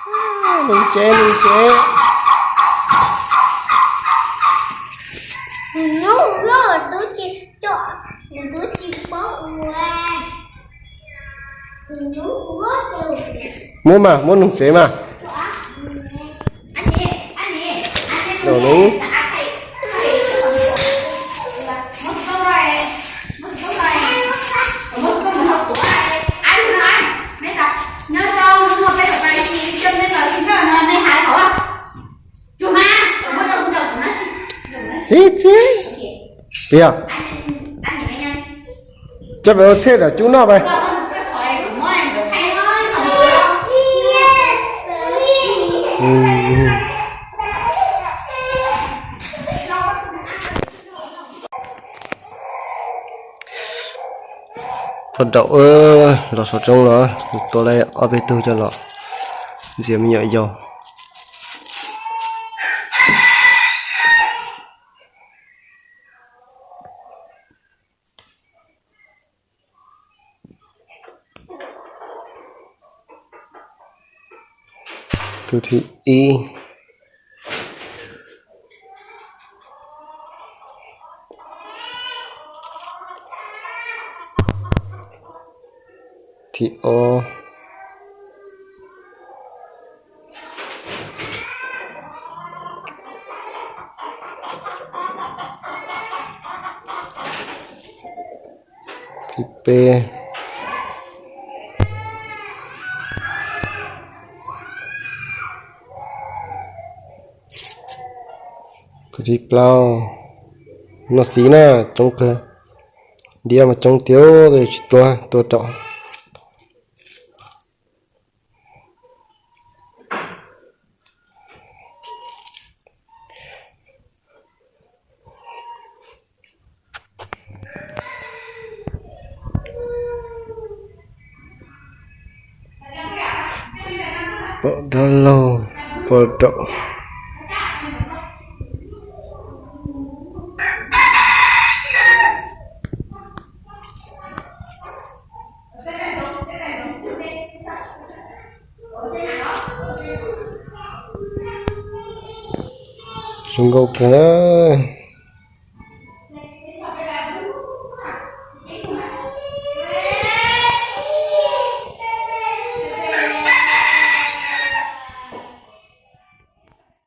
Nws tsev, nws tsev. Muab mas, muab nws tsev mas. Nws. Txiv, txiv. Piv, coj peb ua tsheb tom cub noj pais. Poj daum los saum roob los, tua lawm ob peb tug coj los ntxias me nyuam yaus. Tus thib ib. Thib ob. Thib peb. Tus thib plaub. Noj xiv na, coob kawg. Diab mas coob tiag, tsis tua, tua rau. Pom dab laug, pom daum. Zoo nkauj kawg na.